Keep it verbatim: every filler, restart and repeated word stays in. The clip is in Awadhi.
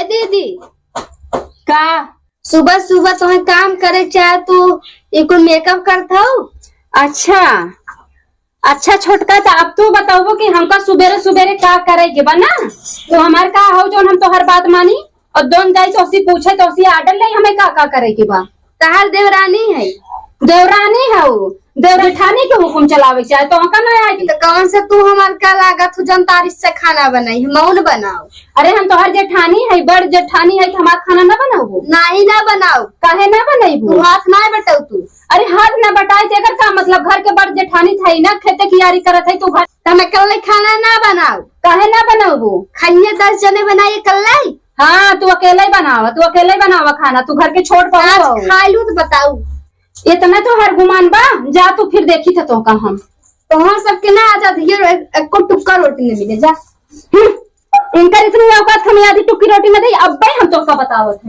दीदी, का? सुबह सुबह तुम्हें काम करे चाहे तू एको मेकअप करत हऊ? अच्छा, अच्छा छोटका, तो अब तू बताओ कि हमका सुबेरे सुबेरे का करे के बा ना? तो हमार का हो जौन हम तोहर बात मानी और जौन जाई तो उसी पूछे तो उसी आर्डर ले हमें का का करे के बा? तहार देवरानी है। देवरानी है वो, देव जेठानी के हुकुम चलावे के चाहे तो का ना आए। तो कौन से तू हमार का लागत हो जौन तारीफ से खाना बनाई, हम न बनाओ। अरे हम तोहर जेठानी है, बड़ जेठानी है, तो हमार खाना ना बनाओ? नहीं ना बनाओ। काहे ना बनाई? तू हाथ ना बटाऊ तू। अरे हाथ ना बटाए तो एकर का मतलब? घर के बड़ जेठानी था ही ना, खेते कियारी करत है तू घर। तो हम अकेले खाना ना बनाओ। काहे ना बनाओ? खनिया दस जने बनाइए अकेले। हाँ, तू अकेले ही बनावा, तू अकेले ही बनावा खाना, तू घर के छोट बहू आज हो। खा लू तो बताऊ। इतना तो हर गुमान बा, जा तू फिर देखी था तो का हम। तोहर सबके ना आजाद ये रो-, एको टुक्का रोटी नहीं मिले, जा। हम्म, इनकर इतनी औकात हम आधी टुक्की रोटी न दे, अब भाई हम तो का बतावत है।